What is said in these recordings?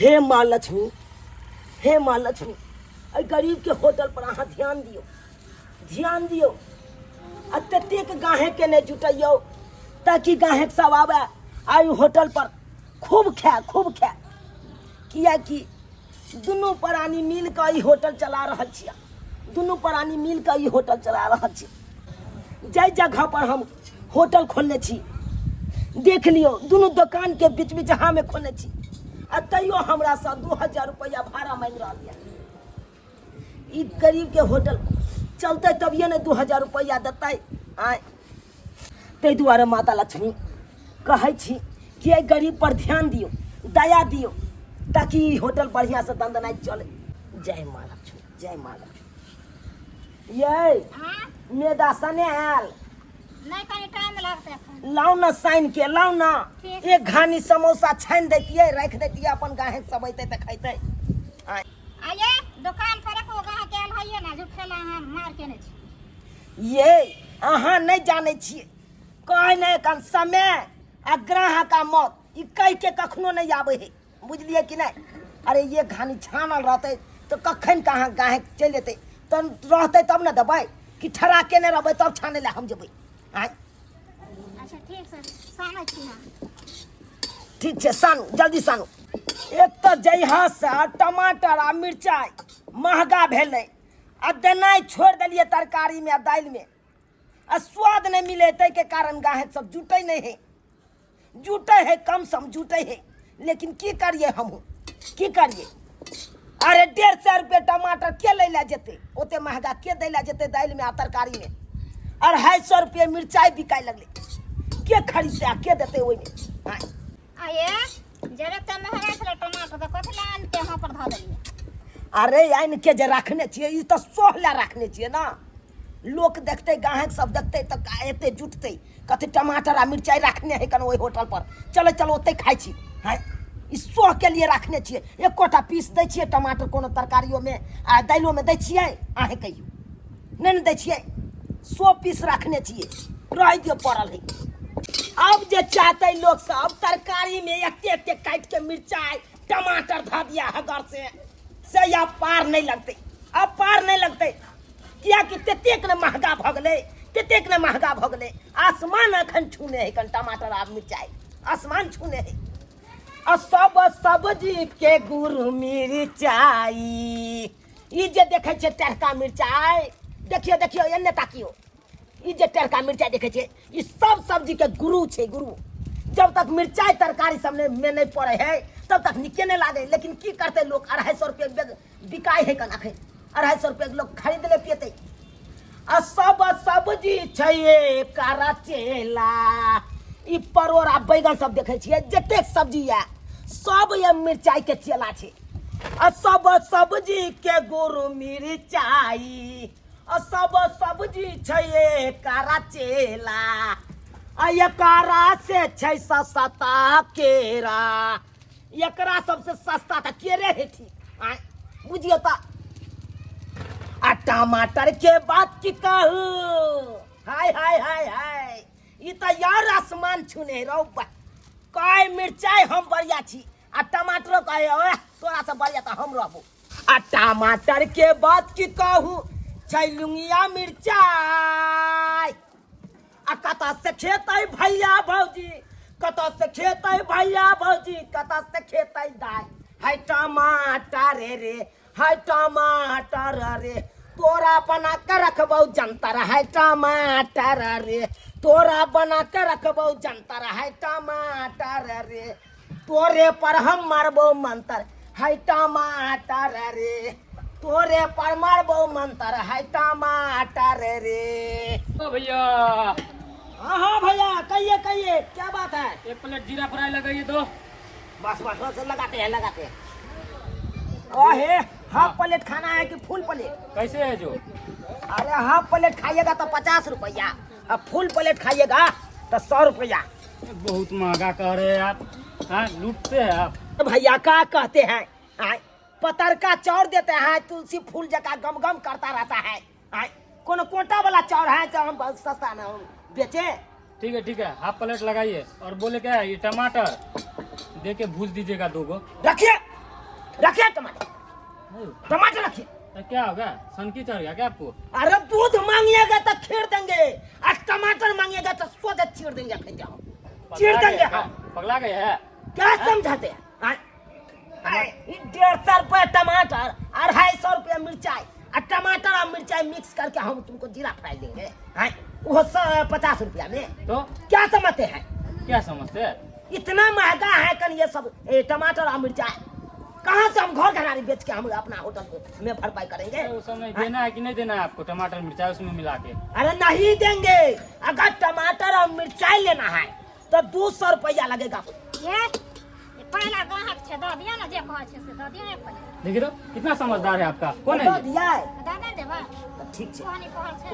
हे माँ लक्ष्मी, हे माँ लक्ष्मी, एहि गरीबके होटल पर अहाँ ध्यान दियौ, ध्यान दियौ आ ततेक गाहेकके नहि जुटैयौ ताकि गाहेक सब आबय आ एहि होटल पर खूब खाय, खूब खाय। किएकि दुनू प्राणी मिल कऽ ई होटल चला रहल छियै, दुनू प्राणी मिल कऽ ई होटल चला रहल छी। जाहि जगह पर हम होटल खोलने छी देख लियौ, दुनू दोकानके बीच बीच हमे खोलने छी आ तैयो हमरासँ 2000 रुपैआ भाड़ा मांगि रहल यऽ। ई गरीबके होटल चलतै तभिए ने 2000 रुपैआ देतै। आँय, ताहि दुआरे माता लक्ष्मी कहै छी कि एहि गरीब पर ध्यान दियौ, दया दियौ ताकि ई होटल बढ़िआँसँ दनदनाइत चलै। जय माँ लक्ष्मी, जय माँ लक्ष्मी। यै हाँ? मेदा सने आयल? नहीं, कनी टाइम लगतै एखन। लाउ ने सानि के, लाउ ने। ठीक। एक घानी समोसा छानि दैतियै, राखि दैतियै, अपन गाहक सब अयतै तऽ खैतै। आँय। आइए दुकान पर एको गाहक आयल हइए ना, झूठे ला अहाँ मार केने छी। ये अहाँ नहि जानै छियै, कहै नहि एखन समय आ ग्राहक आ मौत ई कहि के कखनो नहि आबै है, बुझलियै कि नहि? अरे ये घानी छानल रहतै तऽ कखन कहाँ गाहक चलि जेतै, तब रहतै तब ने देबै कि ठड़ा केने रहबै तब छानै लए हम जेबै। आँय। अच्छा ठीक छै, सानै छी हम। ठीक छै, सानू, जल्दी सानू। एक तऽ जहियासँ टमाटर आ मिरचाइ महगा भेलै आ देनाइ छोड़ि देलियै तरकारीमे आ दालिमे आ स्वाद नहि मिले, ताहिके कारण गाहक सब जुटै नहि है, जुटै है कम सम जुटै है, लेकिन की करिए हमहूँ, की करिए? अरे 150 रुपये टमाटर के लै लए जेतै, ओते महगा के दै लए जेतै दालिमे आ तरकारीमे? 250 रुपये मिरचाइ बिकाय लगलै, के खरीदतै आ के देतै ओहिमे? आँय। आये जब एते महगा छलै टमाटर तऽ कथी लए आनि के अहाँ पर धऽ देलियै? अरे आनि के जे रखने छियै ई तऽ सोह लए रखने छियै ने, लोक देखतै, गाहक सब देखतै तऽ एते जुटतै, कथी टमाटर आ मिरचाइ रखने है कन ओहि होटल पर, चलो चलो ओतै खाइ छी। हँ, ई सोह के लिए रखने छियै, एकोटा पीस दै छियै टमाटर कोनो तरकारियोमे आ दालियोमे दै छियै? अहेँ कहियौ, नहि ने दै छियै। 100 पीस रखने छियै, रहि दियौ पड़ल है। अब जे चाहतै लोक सब तरकारीमे एते एते काटि के मिरचाइ टमाटर धऽ दिया हगर से आब पार नहि लगतै, आब पार नहि लगतै, कियाकि ततेक ने महगा भऽ गेलै, ततेक ने महगा भऽ गेलै, आसमान अखन छूने है कन टमाटर आब मिरचाइ आसमान छूने है। आ सब सब्जी के गुरु मिरचाई, ई जे देखै छियै टरका मिरचाइ, देखियौ देखियौ एन्ने ताकियौ, ई जे टरका मिरचाइ देखै छियै ई सब सब्जी के गुरु छै, गुरु। जब तक मिरचाइ तरकारी सब में नहीं पड़े है तब तक निके नहीं लागे, लेकिन की करते लोग? 250 रुपये बिकाइ है कन अखन, 250 रुपये के लोग खरीद ले पेते। आ सब सब्जी छै कारा चेला, ई परोड़ आ बैगन सब देखै छियै, जतेक सब्जी यऽ सब ये मिरचाइ के चेला छै। आ सब सब्जी के गुरु मिरचाइ, आ सब सब्जी छै कारा चेला, आ एकरा से छै सस्ता केरा, एकरा सबसे सस्ता तऽ केरे है। ठीक आँय, बुझियौ तऽ। आ टमाटर के बात की कहू, हाय हाय हाय हाय, ई तऽ यार आसमान छूने रौ बा। कहे मिरचाइ हम बढ़िया छी आ टमाटरो कहे ओए तोरा से बढ़िया तऽ हम रहबो। आ टमाटर के बात की कहू, छै लुंगिया मिरचाइ, आ कतऽ से खेतै भैया भौजी, कतऽ से खेतै भैया भौजी, कतऽ से खेतै दाइ, है टमाटर रे, है टमाटर रे, तोरा बना के रखबौ जंतर, है टमाटर रे, तोरा बना के रखबौ जंतर, है टमाटर रे, तोरे पर हम मारबौ मंतर, है टमाटर रे, तोरे पर मारबौ मंतर, है टमाटर रे। ओ भैया। हाँ हाँ भैया, कहिए कहिए, क्या बात है? एक प्लेट जीरा फ्राई लगाइए तो। बस बस बस, लगाते हैं लगाते हैं। ओहे, हाफ प्लेट खाना है कि फुल प्लेट? कैसे है जो? अरे हाफ प्लेट खाइएगा तो 50 रुपया, और फुल प्लेट खाइएगा तो 100 रुपया। बहुत महंगा कह रहे हैं आप, हाँ लूटते हैं आप। भैया क्या कहते हैं, आय, पतरका चाउर देते हैं, तुलसी फूल जका गम गम करता रहता है। आय, कोनो कोटा वाला चाउर है जो हम बहुत सस्ता ना बेचे। ठीक है ठीक है, हाफ प्लेट लगाइए। और बोले क्या है ये टमाटर दे के भूज दीजिएगा 2 गो। रखिए रखिए टमाटर, टमाटर रखिए। तो क्या हो गया, सनकी चढ़ गया क्या आपको? अरे दूध मांगिएगा तो खीर देंगे, और टमाटर मांगिएगा तो सोझे चीर देंगे, अखन जाओ चीर पगला देंगे गया हम। क्या? पगला गया है? क्या समझाते हैं? हाँ? 150 रुपया टमाटर, 250 रुपया मिर्चाई, और टमाटर और मिर्चाई मिक्स करके हम तुमको जीरा फ्राई देंगे, हाँ? वो 50 रुपया में। तो क्या समझते हैं? क्या समझते हैं? इतना महंगा है कन ये सब टमाटर और मिर्चाई, कहाँ से हम घर घरारी बेच के हम अपना होटल में भरपाई करेंगे? तो उस समय देना है कि नहीं देना है आपको टमाटर मिर्चाई उसमें मिला के? अरे नहीं देंगे। अगर टमाटर और मिर्चाई लेना है तो 200 रुपया लगेगा। ये पहला ग्राहक छै, दऽ दिअ ने, जे कहै छै से दऽ दिअ एक प्लेट। देखिए तो कितना समझदार है आपका। कौन है दऽ ये? दिया है। दऽ दे देबै। तो ठीक छै, कहनी कहल छै।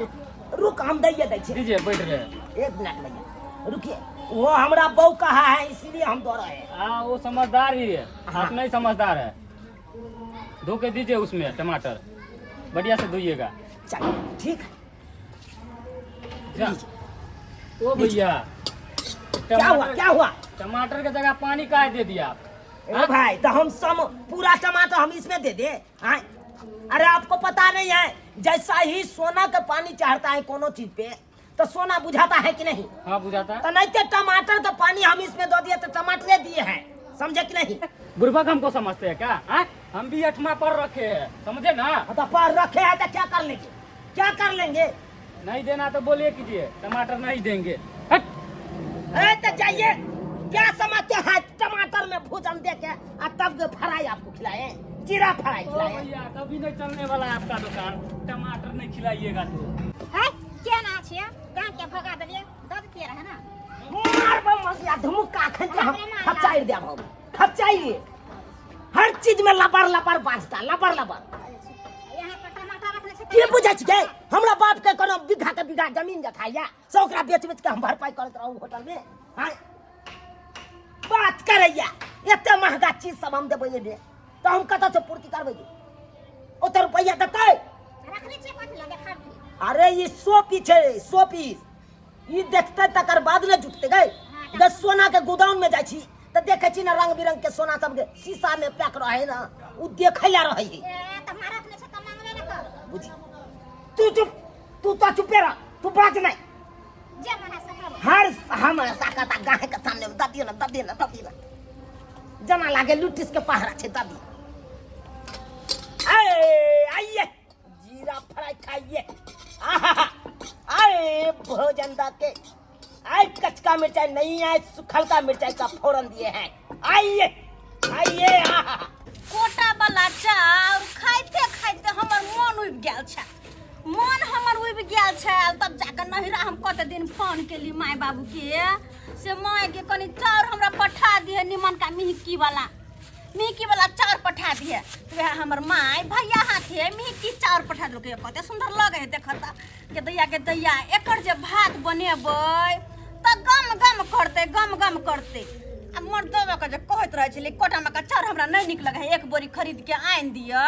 रुक, हम दैये दै छी। दीजिए, बैठ रहे हैं। एक मिनट भैया रुकिए, वो हमरा बहू कहा है इसीलिए हम दो रहे हैं। हाँ वो समझदार ही है। हाँ। आप नहीं समझदार है। धो के दीजिए उसमें टमाटर, बढ़िया से धोइएगा। चलिए ठीक है। जा। ओ भैया, क्या हुआ, क्या हुआ? टमाटर के जगह पानी काहे दे दिया आप? ए भाई, तो हम सम पूरा टमाटर हम इसमें दे दे? हाँ? अरे आपको पता नहीं है, जैसा ही सोना के पानी चढ़ता है कोनो चीज पे तो सोना बुझाता है कि नहीं? हाँ बुझाता है। तो नहीं तो टमाटर का पानी हम इसमें दे दिए तो टमाटर दिए हैं, समझे कि नहीं? बुढ़बक हमको समझते हैं क्या? हाँ? हम भी अठमा पर रखे हैं, समझे ना? हाँ, तो पर रखे हैं तो क्या कर लेंगे, क्या कर लेंगे? नहीं देना तो बोलिए कीजिए, टमाटर नहीं देंगे। हट। अरे तो जाइए, क्या समझते हैं टमाटर में भोजन दे के और तब के फ्राई आपको खिलाए, जीरा फ्राई ओ खिलाए। भैया, कभी नहीं चलने वाला है आपका दुकान, टमाटर नहीं खिलाइएगा तो। है केना छियै, गाँव के भगा देलियै, दऽ दितियै रहै ने। मारबो मसिया धमुक्का अखन के हम खचाइर देब, हम खचाइए। हर चीज में लपर लपर बाजता, लपर लपर। यहाँ पर टमाटर रखने छै। की बुझै छियै हमरा बाप के कोनो बीघा के बीघा जमीन जथा से ओकरा बेच बेच के हम भरपाई करैत रहू होटल में? हाँ बात करैया, एते महंगा चीज सब हम देबै एने तऽ हम कतऽ से पूर्ति करबै? ओते रुपैआ देतै? रखने छियै कथी लए, देखाबी। अरे ई 100 पीस छै, 100 पीस, ई देखते तकर बाद ने जुटते गए। जब सोना के गोदाम में जाइ छी तऽ देखै छी ने रंग बिरंग के सोना सब के शीशा में पैक रहे ना, उ देखै ला रहै है। ए तऽ हमरा रखने छै तऽ मांगबे ने कर। बुझी तू चुप, तू तो चुपे रह, तू बाज नहीं। जे मन है से करब। हर हम साकता गाहे के सामने में दऽ दियौ ने, दऽ दियौ ने, दऽ दियौ ने, जना लागे लुटिस के पहरा छै, दऽ दियौ। आइए जीरा फ्राई खाइए, आहा, आए भोजन दा के आए, कचका मिर्चाई नहीं आए, सुखल का मिर्चाई का फोरन दिए हैं, आइए आइए, आहा। कोटा वाला चाउर खाइते खाइते हमर मन उबि गेल छै, मन हमर उबि गेल छै। तब जाके नहिरा हम कते दिन फोन केली माय बाबू के, से माय के कनी चाउर हमरा पठा दिहे, निमनका मिहिकी वाला, मिहिकी वाला चाउर पठा दिहे। तो वएह हमर माय भैया हाथे मिहिकी चाउर पठा देलकै। कते सुन्दर लगे है देखत के दैया के दैया, एकर जे भात बनेबै तऽ गम गम करतै, गम गम करतै। आ मर्दबा के जे कहैत रहै छलै कोटा मका चाउर हमरा नहि नीक लगै है, एक बोरी खरीद के आनि दिअ,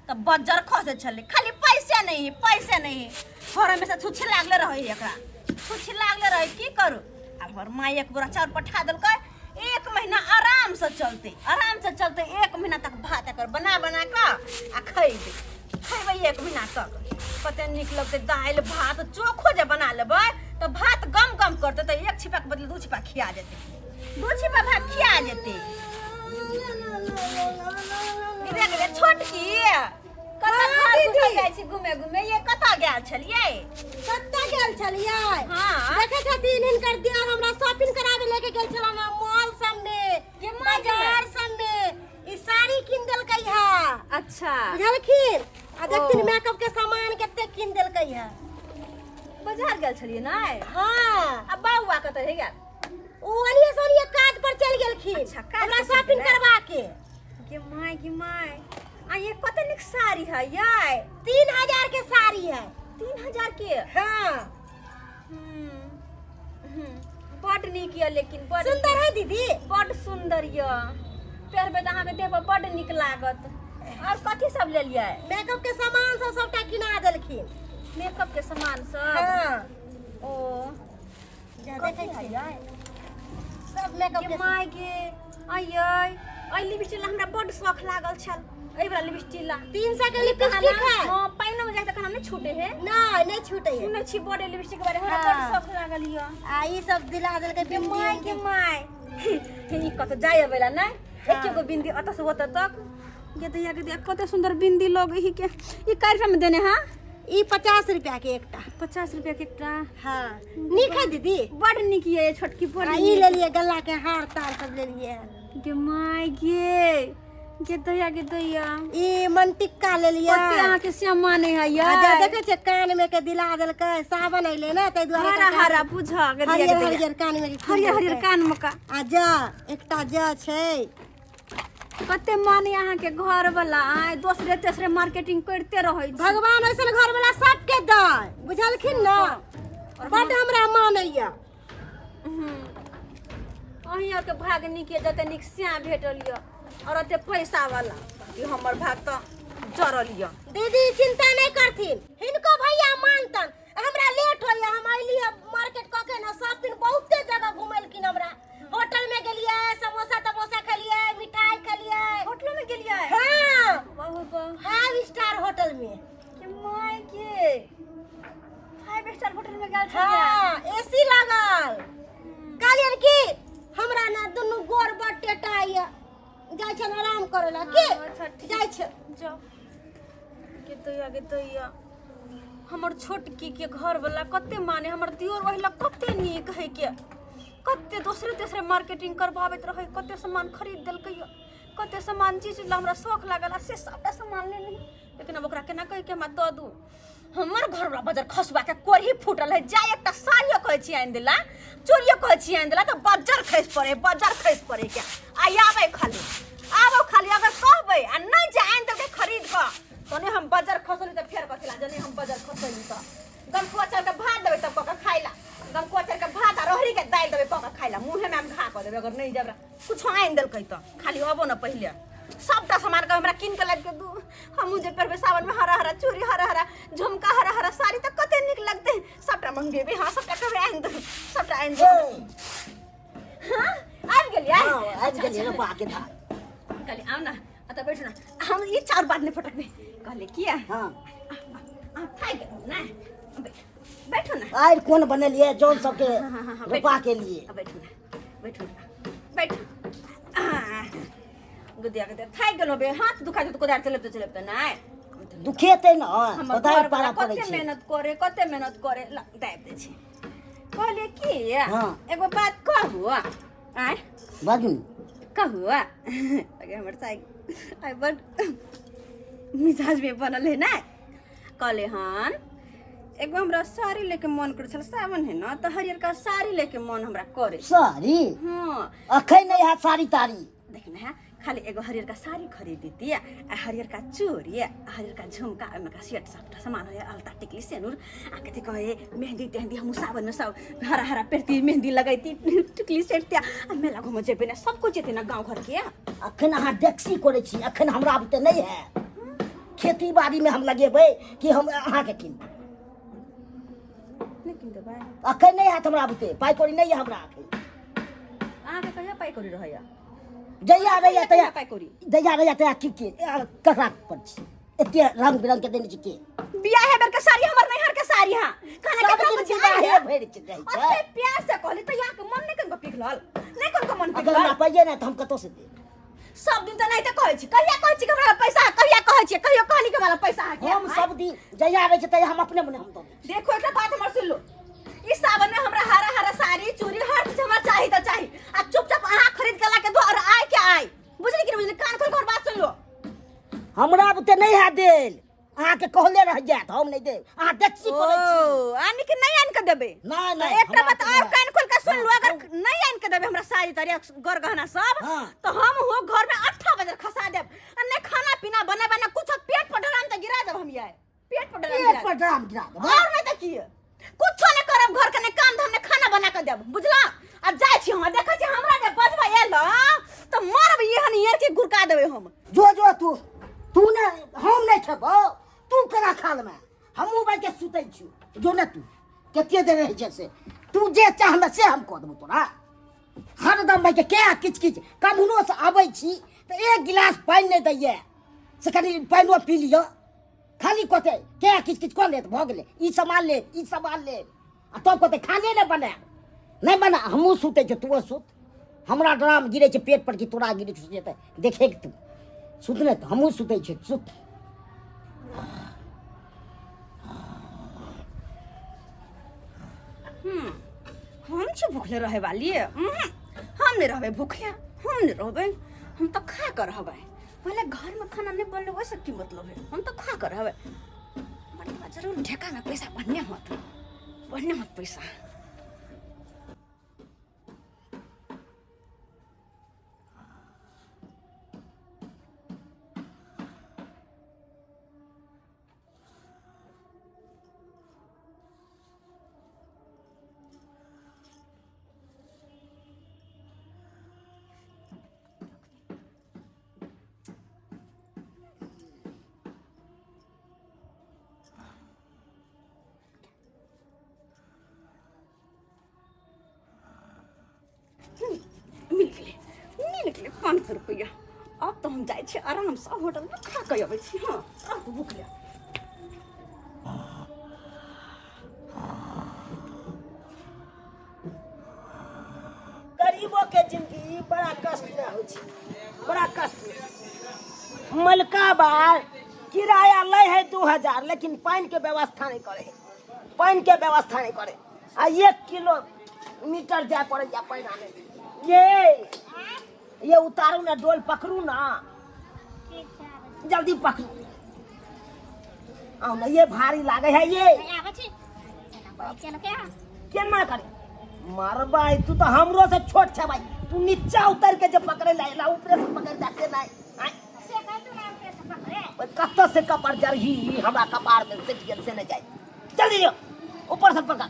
तऽ बज्जर खसै छलै, खाली पैसे नहीं है, पैसे नहीं है। घरमे से छुच्छे लागले रहै है, एकरा छुच्छे लागले रहै, की करू। आब हमर माय एक बोरा चाउर पठा देलकै, एक महीना आराम से चलतै, आराम से चलतै, एक महीना तक भात एकर बना बना कऽ आ खैबै, खैबै एक महीना तक। कते नीक लगतै दालि भात चोखो जे बना लेबै तऽ भात गम गम करतै, तऽ एक छिपाके बदले 2 छिपा खिया जेतै, 2 छिपा भात खिया जेतै। देख रे छोटकी, कतऽ घर घुमै जाइ छी घुमे घुमे, ये कतऽ गेल छलियै? कतऽ गेल छलियै? हाँ। देखै छथिन हिनकर दियर हमरा शॉपिंग कराबे लेके गेल छलन मॉल सब में, ये माँ के बाजार सब में, ई साड़ी कीन देलकै है। अच्छा बुझलखिन? आ देखथिन ओ। मेकअप के सामान कते कीन देलकै है। बाजार गेल छलियै नै? हाँ। आ बौआ कतऽ रहि गेल? उ अनिये सोनिये काज पर चलि गेलखिन। अच्छा, काज हमरा पर चलि शॉपिंग गेलै। करवा के। गे my, गे my, आ ये कते नीक साड़ी है यै। 3000 के साड़ी है। 3000 के? हाँ। बड नीक यऽ, लेकिन बड सुंदर है दीदी, बड सुंदर यऽ, पहिरबै तऽ अहाँके देह पर बड नीक लागत। और कथी सब लेलियै? मेकअप के सामान सब सबटा किना देलखिन। मेकअप के सामान सब? हाँ। ओ जा कथी देखै है छियै यै? सब मेकअप गे के my गे, आइयै एहि लिपस्टिक ला हमरा बड्ड शौख लागल छल एहि वाला लिपस्टिक ला 300 के लिपस्टिक है। हां, पानिओ में जाए तखन हम नहि छूटे है। नहीं, नहीं छूटे है। सुनै छी बड़े लिपस्टिक के बारे में, हमरा बड्ड हाँ। शौख लागल यऽ। आ ई सब दिला देलकै के बिंदी माय के उंदी। माय, हे ई कत जाय अबेला नै एके गो बिंदी अत से ओत तक गे दैया गे दैया, कते सुंदर बिंदी लोग ही के। ई कै रुपया में देने हां? ई 50 रुपया के एकटा। 50 रुपया के एकटा। हाँ, नीक है दीदी। बड नीक ये छोटकी, बड आ ई नीक। लेलिए गला के हार तार सब लेलिए। गे my गे, गे दैया गे दैया, ई मनटिक्का लेलिए। कते अहाँ के श्यामा नहीं है आ यार। जा देखे छियै कान में के दिला देलकै, सावन अइले ने ताहि दुआरे हरा कहलकै हरा बुझ गे दैया गे हरियर दैया। हरियर कान में के कीन हरियर हरियर देलकै। कान में का। आ जा एकटा जा छै। कते माने अहाँ के घर वाला आय दोसरे तेसरे मार्केटिंग करते रहै छी। भगवान ऐसन घर वाला सबके दै, बुझलखिन ने? बड हमरा मानैया। अहीं आरके भाग नीक यऽ, जते नीक स्या भेटल यऽ और ओते पैसा वाला, बाकी हमर भाग तऽ जरल यऽ। दीदी चिंता नहीं करथिन, हिनको भैया मानतन। हमरा लेट होइया, हम अइली मार्केट कऽ के ने सब दिन बहुते जगह घुमेलखिन हमरा। होटल में गेलियै, समोसा तमोसा खेलियै, मिठाई खेलियै। होटलो में गेलियै? हाँ। वाह वाह। 5 स्टार होटल में। के my के, 5 स्टार होटल में गेल छलियै? हाँ, एसी लागल। कहलियन कि हमरा ने दुनू गोर बड़ टेटा यऽ, जाइ छन आराम करे ला की। अच्छा, ठीक। जाइ छै। जाओ। गे दैया गे दैया, हमर छोटकी के घर वाला कते माने, हमर दियोर ओहिला कते नीक है के, कते दोसरे तेसरे मार्केटिंग करबाबैत रहै, कते सामान खरीद देलकै यऽ, कते सामान चीज ला हमरा शौख लागल आ से सबटा सामान लेने। लेकिन अब ओकरा केना कहि के हमरा दऽ दू? हमर घर वाला बजर खसुआ के कोरही फूटल है, जाय एकटा साड़ियो कहै छी आनि देला, चूड़ियो कहै छी आनि देला तऽ बजर खसि पड़े, बजर खसि पड़े के। आ आबै खाली, आबो खाली, अगर कहबै आ नहि जे आनि देलकै खरीद कऽ तने हम बजर खसली तऽ फेर कथी ला जने हम बजर खसली तऽ गमकुआ चाउर के भात देबै तब कऽ के खाइ ला, गमकुआ चाउर के भात आ रहरी के दालि देबै कऽ के खाइ ला, मुँहे में हम घा कऽ देबै अगर नहि जबरा कुछो आनि देलकै तऽ। खाली अबो ने पहिले सबटा सामान के हमरा कीन के लाबि के दू। हमहूँ जे पहिरबै सावन में हरा हरा चूड़ी, हरा हरा झुमका, हरा हरा साड़ी तऽ कते नीक लगतै। सबटा मंगेबै, हाँ, सबटा कहबै आनि दू, सबटा आनि दू। हाँ, आबि गेलियै? हाँ, आबि गेलियै रोपा के धार। कहलियै आउ ने अतऽ बैठू ने, हम ई चाउर बाद नहि फटकबै। कहलियै किया? हाँ। अहाँ थाकि गेलहुँ ने, बैठू बैठू ने। आइ कोन बनेलियै जौन सबके हाँ, हाँ, हाँ, रोपा के लिए? बैठू ने, बैठू ने, बैठू। गुदिया गुदिया थाकि गेलहुँ बे, हाथ दुखा जेतौ कोदारि चलेबते चलेबते। नहि दुखेतै ने हमर कोदारि घरवला पारा पड़ै कते छै। मेहनत करे, कते मेहनत करे, ला दाबि दै छै। कहलियै की, हाँ। एगो बात कहू? आँय? बाजू ने। कहू? अगे हमर साइ आइ बड मिजाज में बनल है ने। कहले हन एगो हमरा साड़ी लेके मन करे छल, सावन है ना तऽ हरियरका साड़ी लेके मन हमरा करे। साड़ी? हाँ। अखन नहि हैत साड़ी ताड़ी। देख ने, खाली एगो हरियरका साड़ी खरीद देती आ हरियरका चूड़ी आ हरियरका झुमका, ओहिमे का सेट सबटा सामान हरियर अलता टिकली सेनुर आ कथी कहे मेहंदी तेहंदी, हमहूँ सावन में सब हरा हरा पहिरती, मेहंदी लगैती, टिकली सेटती आ मेला घूमऽ जेबै ने, सब कुछ जेतै ने गाँव घर के। अखन अहाँ डेक्सी करै छी, अखन हमरा बुते नहि हैत। खेती बाड़ी में हम लगेबै कि हम अहाँके कीन देबै? नहि कीन देबै? अखन नहि हैत हमरा बुते, पाइ कौड़ी नहि यऽ हमरा अखन। अहाँके कहिया पाइ कौड़ी रहैया? जहिया रहैया तहिया। पाइ कौड़ी जहिया रहैया तहिया की की ककरा पर छी एते रंग बिरंग के देने छी के? बियाहे बेर के साड़ी, हमर नैहर के साड़ी। हां, खाना सब केकरा दिन पूछी? विवाहे भरि छै जाइ छै। अते प्यार से कहली तऽ यहाँ के मन नहि कनको पिघलल, नहि कनको मन अगर पिघलल। हमरा पाइए नहि तऽ हम कतौ से देब? सब दिन तऽ नहीं तऽ कहै छी, कहिया कहै छी कि हमरा पैसा है? कहिया कहै छी? कहियो कहली कि हमरा पैसा है? हम सब दिन जहिया रहै छै तहिया हम अपने मने हम दऽ दै। देखो, एकटा बात हमर सुन लो, ई सावन में हमरा हरा हरा साड़ी चूड़ी हर चीज हमरा चाही तऽ चाही आ चुपचाप अहाँ खरीद के ला के दो और आय के आय, बुझली कि नहीं बुझली? कान खोल के हमर बात सुन लो। हमरा बुते नहि हैत देल, अहाँके कहले रह जायत, हम नहि देब। अहाँ देखसी करै छी। ओ आनि के नहीं आनि के देबे? नहि, नहि, तऽ एकटा हमरा बात तऽ और नहि। कान खोल के सुन लो, अगर हाँ, नहीं आनि के देबे हमरा साड़ी ताड़ी गर गहना सब हाँ। तो हम हो घर में 8 बजे खसा देब आ नहीं खाना पीना बने बने कुछ, पेट पर डराम तऽ गिरा देब हम, ये पेट पर डराम पेट गिरा पर देब। ड्राम गिरा देब। और नहीं तऽ की, कुछो नहीं करब, घर के नहीं काम धाम नहीं खाना बना के देब, बुझला? आ जाइ छी हम, देखै छी हमरा जे बजबै एल तऽ मरब एहन एहन के गुरका देबै हम। जो जो तू तू ने हम नहीं खेबौ, तू केना खा लेमे? हमहूँ बैठ के सुतै छियौ। जो ने तू कते देर रहै छै से तू जे चाहमे से हम कऽ देबौ तोरा। हरदम बैठ के किच किच कम्हरो से आबै छी तऽ एक गिलास पानि नहि दैये से कनि पानिओ पी लिअ। खाली कहतै के किछु किछु कऽ लेत, भऽ गेलै, ई सामान लेब, ई सामान लेब, आ तब कहतै खाने नहि बनायब, नहि बना, हमहूँ सुतै छियै, तूहो सुत। हमरा ड्राम गिरै छै पेट पर कि तोरा गिरै छै से तऽ देखे तू सुत, नहि तऽ हमहूँ सुतै छियै, सुत। हम छी भूखले रहे वाली? हम नहीं रहबे भूखले, हम नहीं रहबे, हम तो खा कर रहबे। पहले घर में खाना नहीं बनले वैसे की मतलब है, हम तो खा कर रहबे। मर्दबा जरूर ढेका में पैसा बढ़ने होत, बढ़ने होत पैसा। मिल गेलै, मिल गेलै 500 रुपैआ। अब तऽ हम जाइ छी आरामसँ होटलमे खा कऽ अबै छी। हँ, रहू भूखले। गरीबों के जिंदगी बड़ा कष्ट में होइ छै, बड़ा कष्ट में। मलका बार किराया लै है 2000, लेकिन पानि के व्यवस्था नहीं करे है, पानि के व्यवस्था नहीं करे, आ 1 किलोमीटर जाय पड़े या पानि आने। ये उतारू ना, डोल पकड़ू ना, ठीक छै, आबै छी। जल्दी पकड़ू, आउ ना, ये भारी लागे है ये। आबै छी, चल के। केना करे मारबाई, तू तो हमरो से छोट छै भाई, तू नीचा उतर के जे पकड़े ला एला, ऊपरे से पकड़ जा से नहीं आय। से कह तू ना ऊपरे से पकड़े। ओए, कतऽ से कपार जरही हमरा कपार में सटि गेल से नहीं जाय, जल्दी जो ऊपर से पकड़।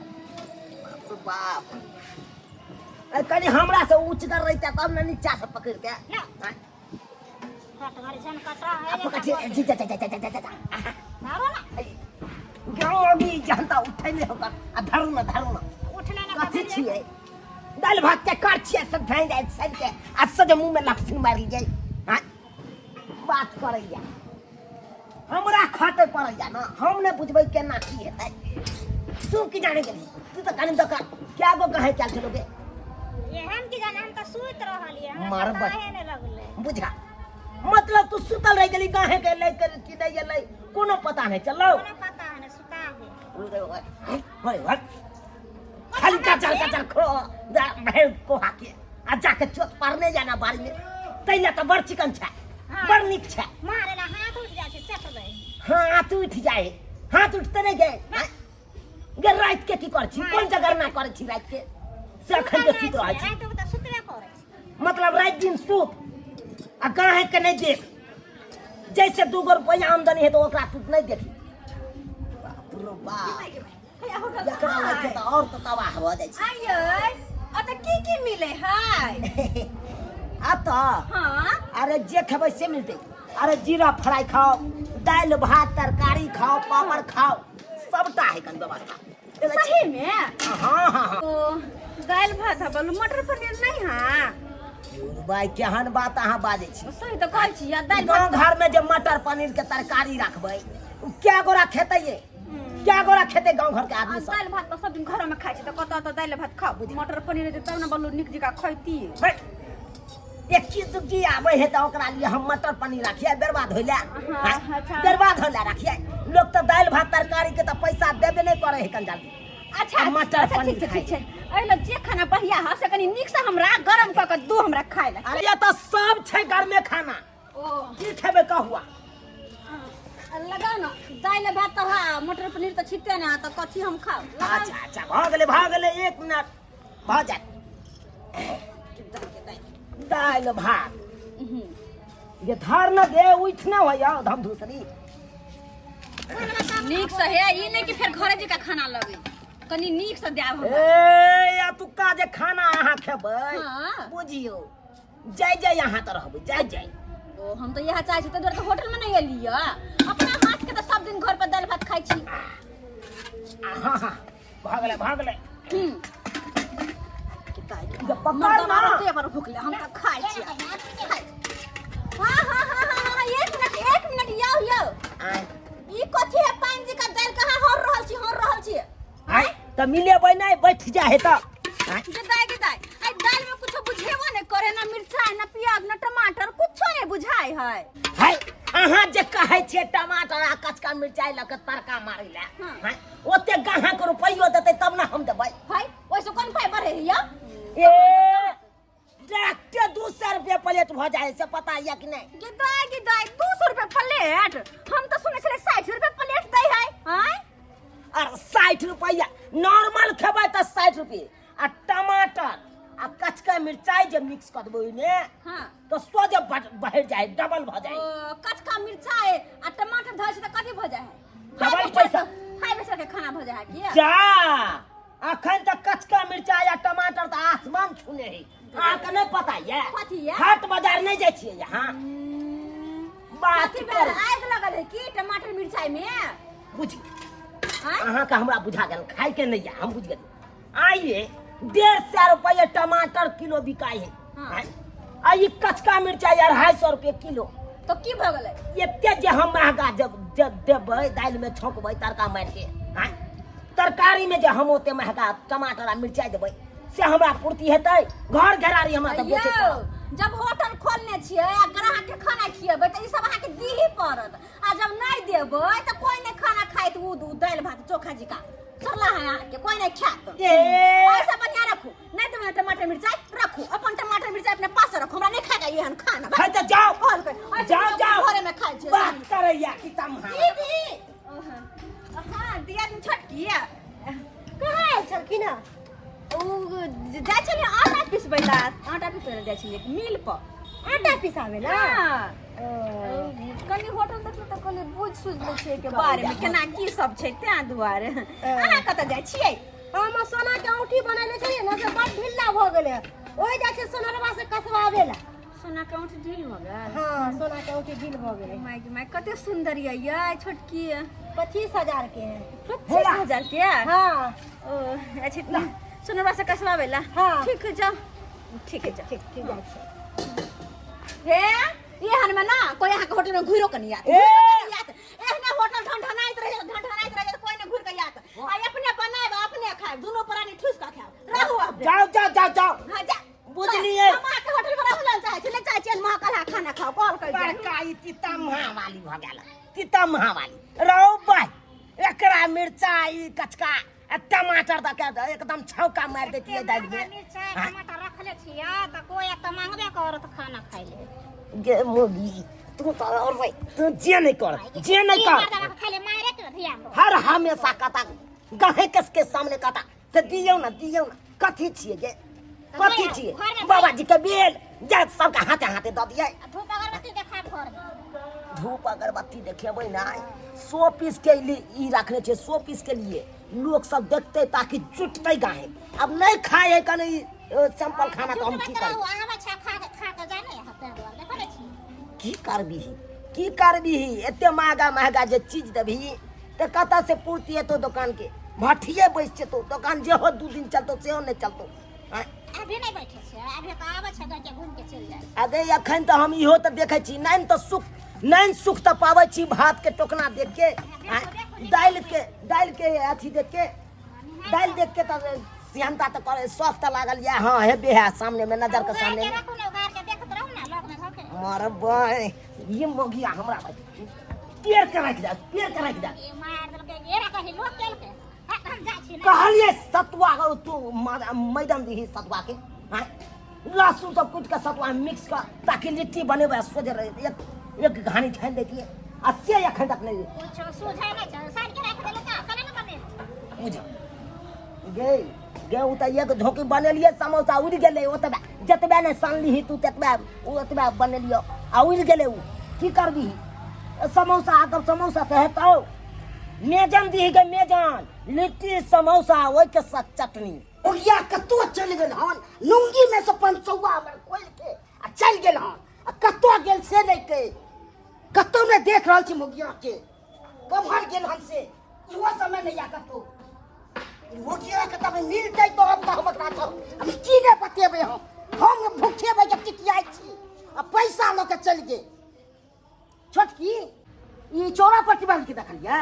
बाप रे बाप, अरे कनि हमरा से ऊँचगर रहिते तब ने नीचा से पकड़ के। ना। आय, कट घर जन कटरा है। आ पकड़ जी, जा जा जा जा जा जा जा। धरो ना। गाँव अभी जनता उठै नहि होकर, आ धरू ना, धरू ना। उठले ना। कथी छियै? दालि भात के कर छियै सब धानि जाइ सड़ के आ सज मुँह में लहसुन मारि लियै। आँय, बात करैया हमरा खटे पड़ैया ना, हम नहि बुझबै केना की हेतै। तू की जाने गेली? तू तऽ कनि दऽ कए गो गहे कयल छलो गे? ये हम की जाने, हम तऽ सुति रहलियै, हमरा मारबै। पताहे नहि लगलै। बुझा, मतलब तू सुतल रहि गेली, गाहे के एलै के कि नहि एलै कोनो पता नहि चलौ? कोनो पता नहि, सुता गेल। खाली कचर कचर खो भेड़ कोहा के आ जाके चोट पारने जाना बाड़ी में, तै लए तऽ बड़ चिकन छै। हाँ। बड़ नीक छै। मारे ला हाथ उठ जाइ छै, चट दै। हाथ उठि जाए, हाथ उठते नहि गए गे। राति के की करै छी? कोन जगरना करै छी राति के से अखन के सुति रहै छी? राति तऽ सुतबे करै छी। मतलब राति दिन सुत आ गाहे के नहि देख, जैसे 2 गो रुपैआ आमदनी है तो ओकरा तू नहि देखी। बाप रो बाप, एकरा लग के तऽ और तऽ तबाह भऽ जाइ छै। आइयै, ओतऽ की की मिले है? आ तऽ हाँ। अरे जे खेबै से मिलतै। अरे जीरा फ्राई खाओ, दालि भात तरकारी खाओ, पापड़ खाओ, सबटा है कन व्यवस्था। देखै छी? सही में? हाँ हाँ हाँ। ओ दालि भात है बोलू, मटर पनीर नहीं है? भाई, केहन बात अहाँ बाजै छी? सही तऽ कहै छी, आ दालि गाँव भात। घर में जे मटर पनीर के तरकारी रखबै उ क्या गोरा खेतै? ये क्या गोरा खेतै गाँव घर के आदमी आ सब? दालि भात तऽ सब दिन घर में खाइ छी, तऽ कतऽ तऽ दालि भात खाउ, मटर पनीर हेतै तब ने बोलू नीक जकाँ खैती। हट। एक चीज दुगी आबै है तऽ ओकरा लिए हम मटर पनीर राखिए बर्बाद होइले? हाँ, अच्छा। बर्बाद होइले राखिए? लोग तऽ दालि भात तरकारी के तऽ पैसा देबे नहि करै है कन जल्दी। अच्छा। आ मटर अच्छा, पनीर ठीक छै। खाइ। ठीक छै, एहि लए जे खाना बढ़िया है से कनि नीकसँ हमरा गरम कऽ कऽ दू हमरा खाइ लए। अरे ये तऽ सब छै गरमे खाना। ओ की खेबै कहुआ? लगाउ ने, दालि भात तऽ है, मटर पनीर तऽ छिते ने, तऽ कथी हम खाउ? लगाउ। अच्छा अच्छा, भऽ गेलै, भऽ गेलै, एक मिनट भऽ जायत। दालि भात ये धर न दे, उठ न होइया धम धूसरी। नीकसँ हे, ई नहि कि फेर घरे जकाँ खाना लगै, कनि नीकसँ देब हमरा। ए एतुक्का जे खाना अहाँ खेबै, हाँ। बुझियौ जय जय अहाँ तऽ रहबै, जय जय। ओ हम तऽ इएह चाहै छी, ताहि दुआरे तऽ होटलमे नहि एलियै। अपना हाथके तऽ सब दिन घर पर दालि भात खाइ छी। हाँ हाँ, भऽ गेलै, भऽ गेलै। हम्म। जे पकड़ मर्दाना ना। रहतै, पर भूखले हम तऽ खाइ छी, खाइ छी। हाँ हाँ हाँ हाँ हाँ एक मिनट यौ यौ। आय। ई कथी है पानि जी का दालि कहाँ हर रहल छी, हर रहल छी? आय तऽ मिलेबै नहि, बैठ जा हे तऽ। आय। गे दाइ गे दाइ, आइ दालि में कुछो बुझेबो नहि करे, ना मिरचाई ना प्याज ना टमाटर, कुछो नहि बुझाइ है। है अहाँ जे कहै छियै टमाटर आ कचका मिरचाई लऽ के तड़का मारै लए, हाँ। है ओते गाहक रुपैयो देतै तब ने हम देबै। है ओहिसँ कोन पाइ बढ़े है यौ? ए डायरेक्टे 200 रुपया प्लेट भऽ जाइ है, से पता यऽ कि नहि? गे दाइ 200 रुपया प्लेट? हम तऽ सुनै छलै 60 रुपया प्लेट दै है। आँय? और 60 रुपया नॉर्मल खेबै तऽ 60 रुपये, आ टमाटर आ कचका मिरचाई जे मिक्स कऽ देबै ओहिमे, हाँ, तऽ सोझे बढ़ि जाइ, डबल भऽ जाइ। ओ कचका मिरचाई आ टमाटर धरै छै तऽ कथी भऽ जाइ है? डबल पैसा। फाइव स्टार के खाना भऽ जाइ है की? जा अखन तऽ कचका मिरचाई आ टमाटर तऽ आसमान छूने है, अहाँके नहि पता ये? कथी ये? हाट बाजार नहि जाइ छियै यहाँ बात कथी भेल? करू। आगि लगल है की टमाटर मिरचाई में? बुझ आँय? अहाँके हमरा बुझा गेल, खायके नहि यऽ, हम बुझि गेलियै। आइए 150 रुपये टमाटर किलो बिकाइ है। हाँ। आँय? आ ई कचका मिरचाई 250 रुपये किलो। तऽ की भऽ गेलै? एते जे हम महगा जब जब देबै दालिमे छौंकबै तड़का मारिके, आँय, तरकारीमे जे हम ओते महगा टमाटर आ मिरचाई देबै से हमरा पूर्ति हेतै? घर घेरारी हमरा तऽ बेचै यौ पड़त। जब होटल खोलने छियै आ ग्राहक के खाना खियेबै तऽ ई सब अहाँके दीही पड़त, आ जब नहि देबै तऽ कोइ नहि खाना खाइत। उ दालि भात चोखा जिका सरला है अहाँके कोइ नहि खायत। ए ऐसा बढ़िया रखू, नहीं देबै टमाटर मिरचाई, रखू अपन टमाटर मिरचाई अपने पास रखू, हमरा नहीं खाएगा एहन खाना। खाइ तऽ जाओ। कहलकै, ऐसे जाओ लोक जाओ। घरे में खाइ छै। बात करैया कि तमहा दीदी। हाँ दिया दिन छोटकी कहाँ आयल छलखिन हँ? उ जाइ छलियै आटा पिसबै ला, आटा पिसबै ला जाइ छलियै मिल पर। आटा पिसाबै ला? हाँ। कनि होटल देखलहुँ तऽ कहलियै बुझि सुझि लै छियै एहिके बारेमे केना की सब छै, तेँ दुआरे। अहाँ कतऽ जाइ छियै? हम सोना के औंठी बनेले छलियै ने, से बड़ ढिल्ला भऽ गेलै, ओहि जाइ छै सोनरवा से कसबाबै ला। सोना के औंठी ढील भऽ गेल? हाँ, सोना के औंठी ढील भऽ गेलै। माय गे माय, कते सुन्दर यऽ यै छोटकी। 25,000 के है। 25,000 के? हाँ। ओ अच्छा, सोनरवा से कसबाबै ला? हाँ। ठीक है जाओ, ठीक है जाओ। ठीक ठीक, जाइ छै। हे एहन में ना कोई अहाँ के होटल में घुरो कनी आत। ए! एहने होटल ढंढनाइत रहे, ढंढनाइत रहे, कोई ने घुर के आत। आ अपने बनायब अपने खायब, दुनू प्राणी ठुस के खायब। रहू अब। जाओ जाओ जाओ जाओ। हाँ जा। बुझलियै? हम अहाँ के होटल में रहू लेल चाहै छी, नहि चाहै छी महाकाल खाना खाओ कॉल कर। बड़का ई तितम्हा वाली भऽ गेल, तितम्हा वाली रौ भाई। एकरा मिरचाई कचका आ टमाटर दऽ के एकदम छौका मारि दैतियै दालि में। मिरचाई हाँ। टमाटर रखले छियै तऽ कोइ तऽ मांगबे करत खाना खाइ ले। गे मोगी तू तऽ और भाई तू जे नहि कर, जे नहि की कर। मर्दाना के खाली मारे के धियान दो। हर हमेशा कता गहे कस के सामने कता से दियौ ना, दियौ ना। कथी छियै गे, कथी छियै? घरमे बाबा जी के बेल जा सबके हाथे हाथे दऽ दियै। आ धूप अगरबत्ती देखा घर में। धूप अगरबत्ती देखेबै नहि। 100 पीस के ई रखने छियै, 100 पीस के लिए लोक सब देखतै ताकि जुटतै गाहे। अब नहि खाइ है कनि सिंपल खाना तऽ हम की जुटबैत रहू, करबै? आबै छै खा के, खा के जाने है, ताहि दुआरे देखै नहि छी। की करबिही, की करबिही? एते महगा महगा जे चीज देबही तऽ कतऽ से पूर्ति हेतौ? दोकान के भट्ठिए बैस जेतौ दोकान, जेहो 2 दिन चलतौ सेहो नहि चलतौ। आँय? अभी नहि बैठे छै, अभी तऽ आबै छै गाँव के घूम के चलि जाइ छै। अगे एखन तऽ हम इहो तऽ देखै छी, नहि तऽ सुख नहि, सुख तऽ पाबै छी भात के टोकना देख के, आँय? दालि के अथी देख के, दालि देख के तऽ सिहनता तऽ करे, शौख तऽ लागल या। हाँ हेबे है सामने में, नजर के उघार सामने के में। राखू ने, उघार के देखैत रहू ने लग में धऽ के। मरबै ये मोगिया हमरा भाई, पेड़ के राखि दे, पेड़ के राखि दे। ई मार देलकै, एरा कही लोक केलकै। हट, हम जाइ छी ने। कहलिए सतुआ के तू मैदान दीही सतुआ के, आँय? लहसुन सब कुटि के सतुआ में मिक्स कर ताकि लिट्टी बनेबै, सोझे रहे, एक एक घानी छानि दैतियै आ से एखन तक नहि। कुछो सुझै नहि छै, सानि के राखि देलकै तऽ केना ने बनेबै? बुझ गे गे, ओ तऽ एक झोंकी बनेलियै समोसा, उड़ि गेलै ओतबे। जतबे नहि सनलिही तू ततबे ओ ओतबे बनेलियौ आ उड़ि गेलै ओ। की करबिही समोसा? आब समोसा से हेतौ? मेजन दीही गे मेजन, लिट्टी समोसा ओहिके साथ चटनी। ओहिया कतौ चलि गेल हन, लुंगी में से 500 हमर खोलि के आ चलि गेल हन, आ कतौ गेल से नहि कहि, कतौ नहि देख रहल छी मोगिया के, कम्हर गेल हन से इहो समय नहि या कतौ। मोगिया के तब मिलतै तो हम तऽ हम ओकरा हम की नहि बतेबै, हम भूखे बैठ के टिकियाइ छी। आ पैसा लऽ के चलि गेल। छोटकी, ई चौरा पट्टी वाली के देखलियै?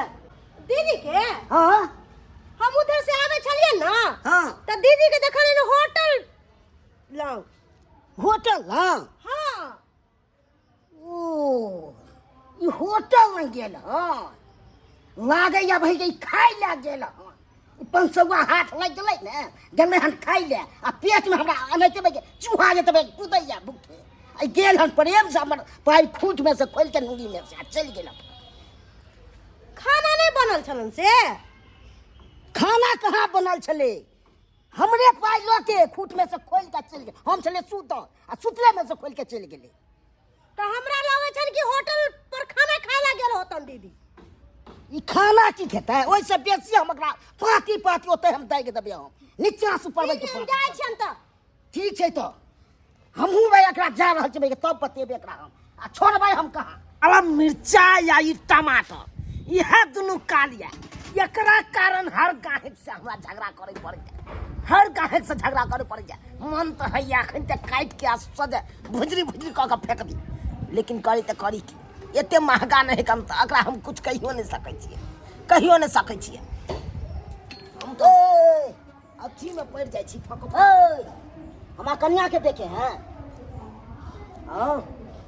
दीदी के? हाँ। हम उधर से आवे छलियै ना। हाँ। तऽ दीदी के देखलियै ने होटल लग। होटल लग? हाँ। ओ, ई होटल में गेल हँ? लागैया भाई जे ई खाय लए गेल हँ। ई 500 हाथ लागि गेलै ने, गेलै हन खाय लए आ पेटमे हमरा एनाहिते भाई चूहा जेतै भाई कुदैया भूखे। आ गेल हन प्रेम से हमर पाइ खूटमे से खोलि के नूरीमे से आ चलि गेल। खाना नहि बनल छलन से? खाना कहाँ बनल छलै, हमरे पाइ लऽ के खूटमे से खोलि कऽ चलि गेल। हम छलियै सुतल आ सुतलेमे से खोलि कऽ चलि गेलै। तऽ हमरा लगै छल कि होटल पर खाना खाय ला गेल होतन दीदी। ई खाना की खेतै, ओहिसँ बेसी हम एकरा पाँती पाँती ओतै हम दागि देबै, हम नीचाँ से ऊपर। ठीक, हम जाइ छियनि तऽ। ठीक छै, तऽ हमहूँ भाइ एकरा जा रहल छी, तब बतेबै एकरा हम आ छोड़बै हम कहाँ। अब मिर्चाई या ई टमाटर इएह दुनू काल यऽ, एकरा कारण हर गाहक से हमरा झगड़ा करे पड़ै जाय, हर गाहक से झगड़ा करे पड़ै जाय। मन तऽ होइए एखन तऽ काटि के आ सज भुजरी भुजरी कऽ के फेंक दी, लेकिन करी तऽ करी की, एते महगा नहि कम तऽ एकरा हम कुछ कहियो नहि सकै छियै, कहियो नहि सकै छियै। हम तऽ अथीमे पड़ि जाइ छी फक। हमरा कनिया के देखे हैं? हाँ,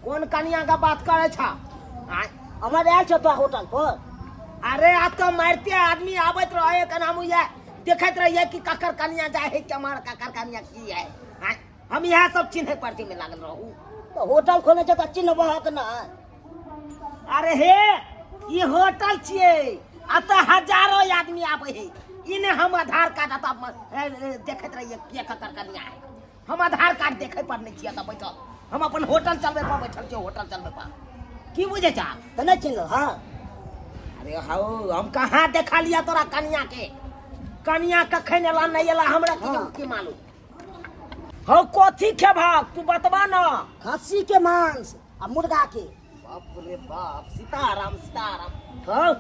कोन कनिया के बात करे छा? हमर आयल छौ तो होटल पर। अरे आ तो मारते आदमी आबैत रहे, केना हम इएह देखैत रहिए कि ककर कनिया जाय है केम्हर, ककर कनिया की है। हम इएह सब चिन्है परती में लागल रहू। तो होटल खोले छौ तऽ चिन्हबहक ना? अरे हे, ई होटल छियै, अतऽ हजारो आदमी आबै है। ई ने हम आधार कार्ड अतऽ देखैत रहिए के ककर कनिया है। हम आधार कार्ड देखे पर नहीं छियै, अतऽ बैठल हम अपन होटल चलबै पर बैठल छियै, होटल चलबै पर। की बुझै छा? तऽ नहि चिन्हल? हाँ। अरे हौ, हम कहाँ देखा लिया तोरा कनिया के? कनिया कखन एला नहीं एला हमरा की। हाँ। की मालूम। हौ, कथी खेबहक तू बतबा ना। खस्सी के मांस आ मुर्गा के। बाप रे बाप, सीताराम सीताराम। हौ,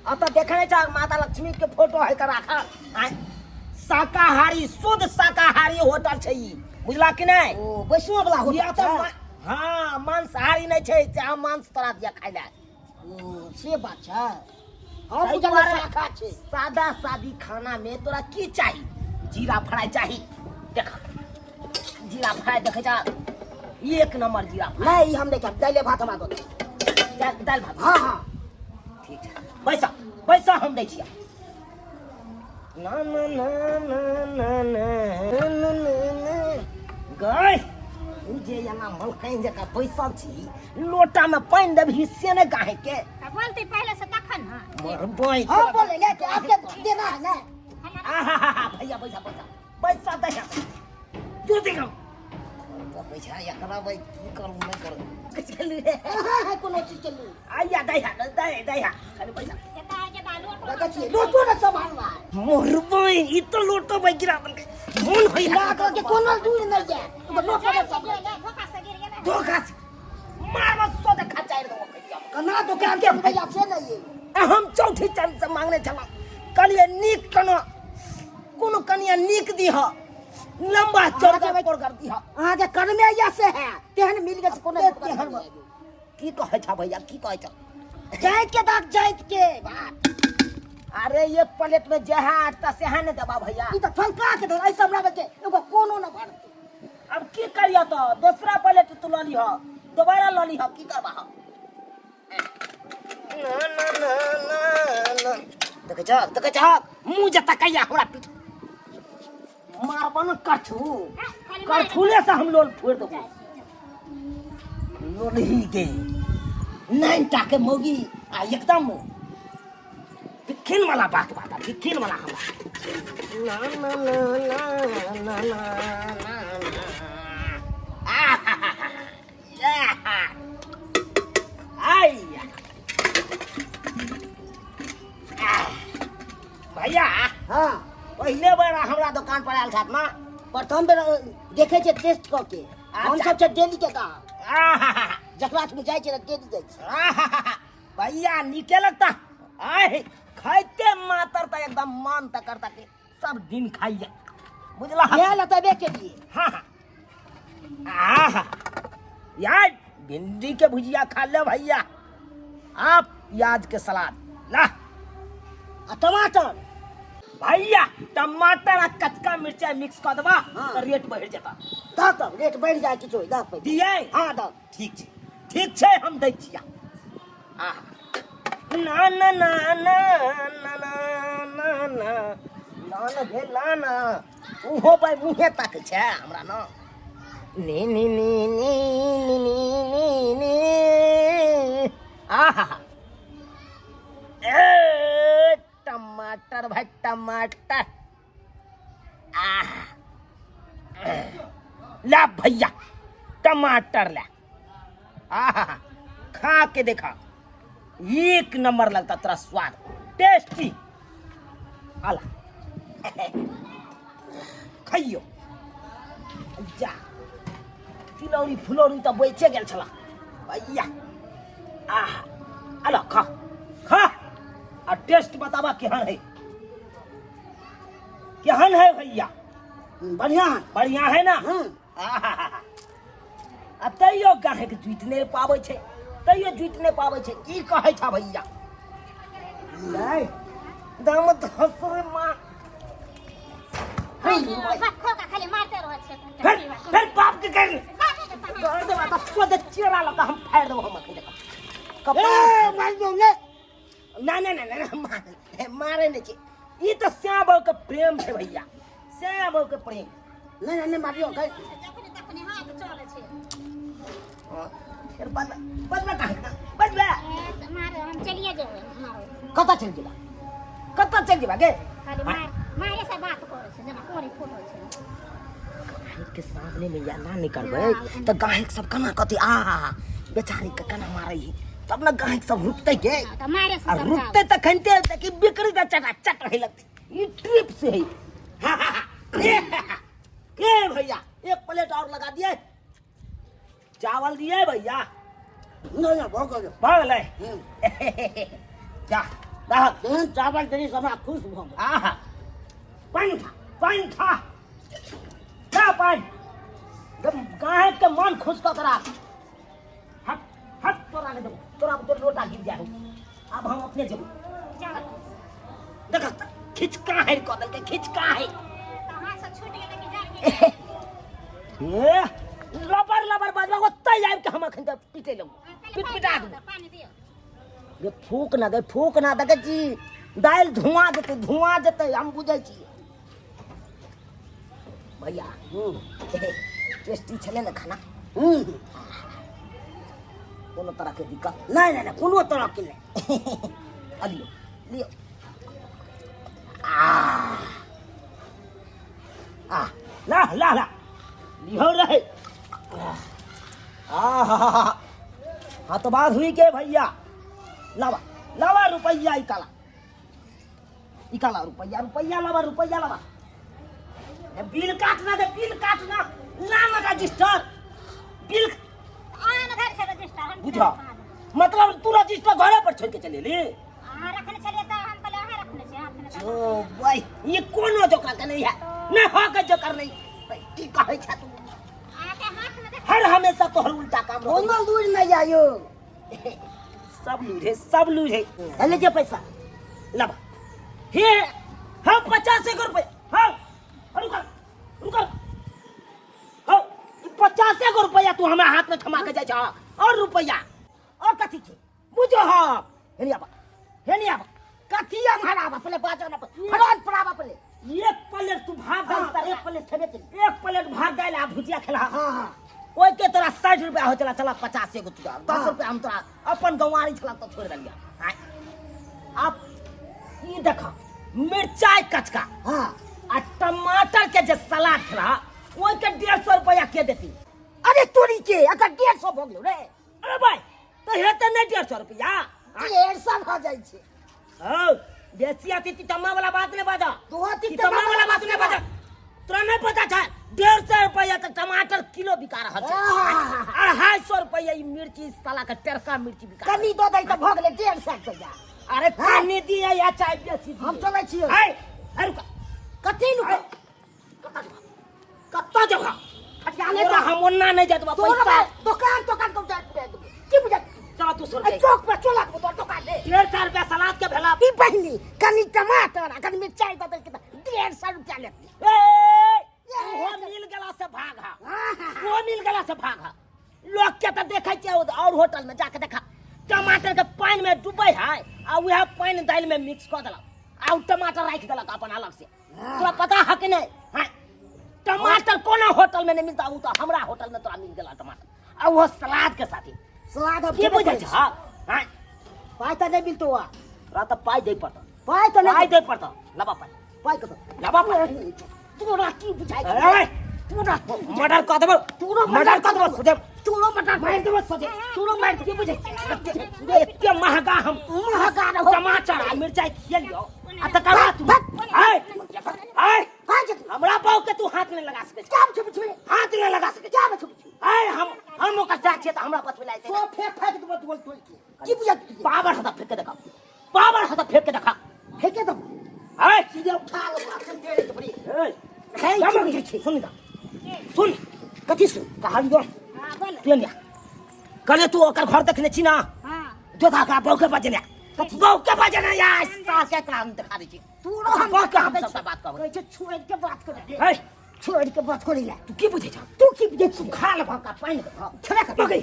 अब तऽ देखने छा माता लक्ष्मी के फोटो है के राखल। आँय, शाकाहारी, शुद्ध शाकाहारी होटल छै ई, बुझला कि नहि? ओ वैष्णो वाला होटल या तऽ छै? हाँ, मांसाहारी नहि छै से हम मांस तोरा दिया खाइ लए। ओ से बात छै, हम ताहि बुझल दुआरे शाखा छै। सादा सादी खाना में तोरा की चाही? जीरा फ्राई चाही? देख, जीरा फ्राई देखे जा, एक नंबर जीरा फ्राई। नहीं, ई हम नहीं खाब, दालि भात हमरा दऽ दे। दालि भात? हाँ हाँ। ठीक छै, बैसा बैसा, हम दै छियै। ना ना ना ना ना ना ना ना ना। गय, तू जे एना मलकाइन जकाँ बैसल छी, लोटामे पानि देबही से नहि गाहे के। तऽ बोलती पहिले से तखन ने। मरबै। हाँ, बोले ले के आपके देना है ना। आहा, भैया बैसा बैसा बैसा, दै तू देखो पैसा एकरा भाई, की करू नहि करू, किछु खेलू रे? हाँ, कोनो चीज के लू। आइया दै हा दै दै हा खाली पैसा। केता है के दालू? देखै छियै लोटो ने सम्हालना है। मरबै, ई तऽ लोटो भाई गिरा देलकै, मोन होइया ना के कोनो दूर नहीं जाए तो लोटो ने सम्हाल। धोखा से गिर गेलै। धोखा से मारब सोझे खचारि देबो कहिया। कना दुकान के भैया से नहीं आ हम चौथी चंद से मांगने छलहुँ, कहलियै नीक कोनो कोनो कनिया नीक दीह, लम्बा चौड़ा कोरगर दीह। अहाँके कर्मे या से है, तेहन मिल गेल से कोनो तेहन। की कहै छ भैया, की कहै छ? जाइत के दाग, जाइत के बात। अरे एक प्लेट में जहाँ आटता सेहा ने देबा भैया। ई तऽ फलका के दो, ऐसे हमरा के एगो कोनो न भरते। अब की करिया तो दोसरा प्लेट तू लऽ लिह, दोबारा लऽ लिह, की करबा? ना ना ना ना ना, देखै छ, देखै छ, मुँह जे तकैया हमरा पीठ मारबो न करछू, करछुले से हम लोल फोड़ देबो। लोलही के नाइन टा के मौगी आ एकदम बिखिन वाला बात, बात बिखिन वाला हमरा। ना ना ना ना ना ना ना ना। आहा, या। आइया। आह। भैया। हाँ। पहिले बेर हमरा दोकान पर आयल छथि ना? प्रथम बेर देखै छियै टेस्ट कऽ के। हम सब छै डेली के गाहक। आहा। जकरा ठाम जाइ छियै डेली जाइ छियै। आहा। भैया नीके लगता आय, खाइते मातर तऽ एकदम मन तऽ करता कि सब दिन खाइए, बुझला? इएह लतबे के लिए। हाँ हाँ, आहा। यार भिंडी के भुजिया खा ले भैया आप प्याज के सलाद ला आ टमाटर भैया टमाटर आ कचका मिर्चाई मिक्स कर देबा हाँ। तो रेट बढ़ जेता दह तब रेट बढ़ि जाए किछो दह पैसा दिए हाँ दह ठीक छै ठीक छै हम दै छिया आ ना ना ना ना ना ना ना ना ना ना भेल ना ना उहो भाई मुँहे ताकै छै हमरा न नी नी नी नी नी नी नी नी आहा ए टमाटर भाई टमाटर आहा ला भैया टमाटर ला आहा खा के देखा एक नंबर लगता तेरा स्वाद टेस्टी आला खइयो जा तिलौरी फुलौरी तऽ बचे गेल छला भैया आहा आला खा खा आ टेस्ट बताबा केहन है केहन है भैया बढ़िया है बढ़िया है ना हाँ आहा आ तैयो गाहक जुटि नहि पाबै छै तैयो जुटि नहि पाबै छै की कहै छह भैया नहि दम धस रे माँ खाली मारते रहै छै फिर फिर बाप के कर कर देबा तऽ सोझ चेरा लगा हम फाड़ि देबो हम अखन देखा ए मार दो ने ना ना ना ना मारे मारे नहि छै ई तऽ श्याम बाबू के प्रेम छै भैया श्याम बाबू के प्रेम नहीं नहीं मारियो कहीं जखने तखने हाथ चलै छै हाँ, फेर बजबे बजबे काहे ना बजबे ए, तऽ मारे हम चलिए जेबै मारे कतऽ चलि जेबा कतऽ चलि जेबा गे खाली मार मारे से बात करै छै जेना कोरी फूटल छै गाहक के सामने में या ना नहीं करबै तऽ गाहक सब केना कहतै आ बेचारी के केना मारै है तब ने गाहक सब रुकतै गे हाँ, तऽ मारे से आ समझाउ। रुकतै तखन ते देखी बिक्री तऽ चटाचट होय लगतै ई ट्रिप से है हा, हा, हा। ए भैया एक प्लेट और लगा दिए चावल दिए भैया नहीं नहीं बहुत गजब भऽ गेलै जा रहक तेहन चावल देली से हमरा खुश भऽ गेल आहा पानि उठा पानि उठा जा पानि जब गाहक के मन खुश कऽ के राख हट हट तोरा नहि देबो तोरा तोर लोटा गिर जाय आब हम अपने जेबो देख खिचका है कऽ देलकै खिचका है तऽ हाथ से छूटि गेलै कि जाय ए लबर लबर बजबा ओतै आबि के हम अखन तऽ पीटै लगबो पिट पिटा देबो पानि दियौ गे फूक ना दे फूक ना देखै छी दालि धुआं जेतै धुआं जेतै हम बुझै छियै भैया टेस्टी छलै ने खाना कोनो तरहके दिक्कत नहीं नहीं नहीं कोनो तरह के नहीं आ लियो लियो आ आ ला ला ला लिहो रहे आ हा हा हा हाँ तो बात हुई के भैया लावा लावा रुपया इकाला इकाला रुपया रुपया लावा रुपया लावा ए, बिल काटना दे बिल काटना ना ना रजिस्टर बिल अहाँ ने घर से रजिस्टर हम बुझा मतलब तू रजिस्टर घरे पर छोड़ के चले ली अहाँ रखने छलियै तऽ हम कहलियै अहाँ रखने छियै हाथमे तऽ ओ भाई ये कोनो जोकर के नहीं है नहीं हो के जोकर नहीं भाई, की कहै छा तू अहाँके हाथमे देख हर हमेशा तोहर उल्टा काम रहै। कोनो लूज नहीं आयो सब लूज है सब लूज है ए लीजिए पैसा लाबा हे हाँ 50 एगो रुपया हाँ रुक रुक हाँ 50 एगो रुपया तू हमरा हाथ में थमा के जाइ छह और रुपया और कथी छै बुझो हाँ हेनी आबा हेनी आबा कथी हमारा आबा पहले बाजो ना फड़ान पर आबा पहले एक प्लेट तू भात दाल हाँ, तर एक प्लेट खेबे केली एक प्लेट भात दाल आ भुजिया खेला हाँ हाँ ओहि के तोरा 60 रुपया हो चला चला 50 एगो तू 10 हाँ। रुपया हम तोरा अपन गंवारी छला तो छोड़ देलिया आय। अब ई देखा मिर्चाई कचका हाँ आ टमाटर के जे सलाद खेला ओहि के 150 रुपया के देती अरे तोरी के अगर 150 भऽ गेलो रे अरे भाई तो हेतै नहि 150 रुपया 150 भऽ जाइ छै हौ बेसी अथी तितम्मा वाला बात नहीं बाजा तू अथी तितम्मा वाला बात नहीं बाजा तोरा नहीं पता छै 150 रुपया तक टमाटर किलो बिका रहल छै 250 रुपया ई मिर्ची साला के टेरका मिर्ची बिका कनी दऽ दै तऽ भऽ गेलै 150 रुपया अरे कनी दिया या चाय बेसी दिए। हम चलै छियै है है रुका कथी नुका कतऽ जेबा कतऽ जेबा फटिया ले। तोरा हम ओन्ना नहीं जात बा तोरा पैसा। दुकान दुकान को जात की बुझा? चल तू सो। ए चौक पर चला तो दुकान ले। 150 रुपया सलाद के भेला। ई बहिनी कनी टमाटर आ कनी मिरचाई दऽ देलकै तऽ 150 रुपया लेती। ए, ओहो मिल गेला से भाग हा, वो मिल गेला से भाग हा। लोग के तऽ देखै छियै और होटल में जाके देखा, टमाटर के पानि में डूबै है आ वएह पानि दालि में मिक्स कऽ देलक आ उ टमाटर राखि देलक अपन अलग से। तोरा पता है कि नहीं? हाँ, टमाटर कोनो होटल में नहीं मिलता, उ तऽ हमरा होटल में तोरा मिल गेला टमाटर आ वो सलाद के साथे। सलाद अब की बुझै छ? हाँ, पाइ तऽ नहि मिलतो आ। तोरा तऽ पाइ दै पड़तौ। पाइ तऽ पाइ नहि दै पड़तौ। लबा पाइ। पाइ कतऽ? लबा पाइ। तोरा की बुझाइ छौ? ए, तोरा मर्डर कऽ देबौ। तोरो मर्डर कऽ देबौ सोझे। तोरो मर्डर मारि देबौ सोझे। तोरो मारि की बुझै? एते महगा हम महगा रहो। टमाटर आ मिरचाई खियलियौ आ तकर बाद तू आय आय हमरा बाऊ के तू हाथ नहीं लगा सकै छी। क्या छुप छुप? हाथ नहीं लगा सकै छी। क्या छुप छुप? आय हम ओकर साथ छियै तऽ हमरा बचबै लए तो फेंक फेंक देबो तोल तोल के। की बुझा? पावर हता फेंक के देखा, पावर हता फेंक के देखा। फेंके देबो। आय सीधे उठा लेबो अखन दे रे बड़ी। ए, हे, की की बुझै छी? सुन गा, सुन। कथी सुन? कहालियो। हाँ, बोल। तू एने कहले तू ओकर घर देखने छी ना? हाँ। जोधा का बहू के बजने, बहू के बजने या सास के काम दिखा दै छी। तोरो हम हम बहू के हम सबटा बात कहबै। कहै छै छोड़ि के बात करे। हे, छोड़ि के बात करे ला। तू की बुझै छ? तू की बुझै छी? खा लेबह का पानि देबह। छेबे कर। पकड़ी